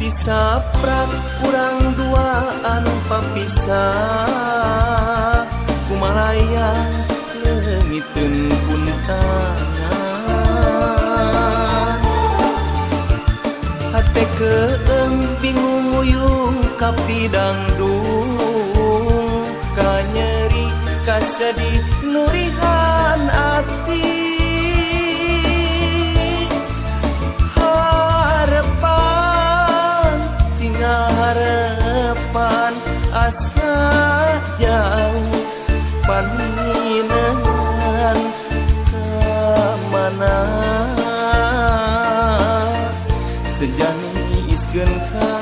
Ti saprak urang duaan papisah, kumalayang leungiteun puntangan. Hate keeng bingung nguyung kapidangdung, kanyeri kasedih nurihan ati. Harapan tinggal harapan, asa jauh paninengan ka mana. Senja niiskeun ka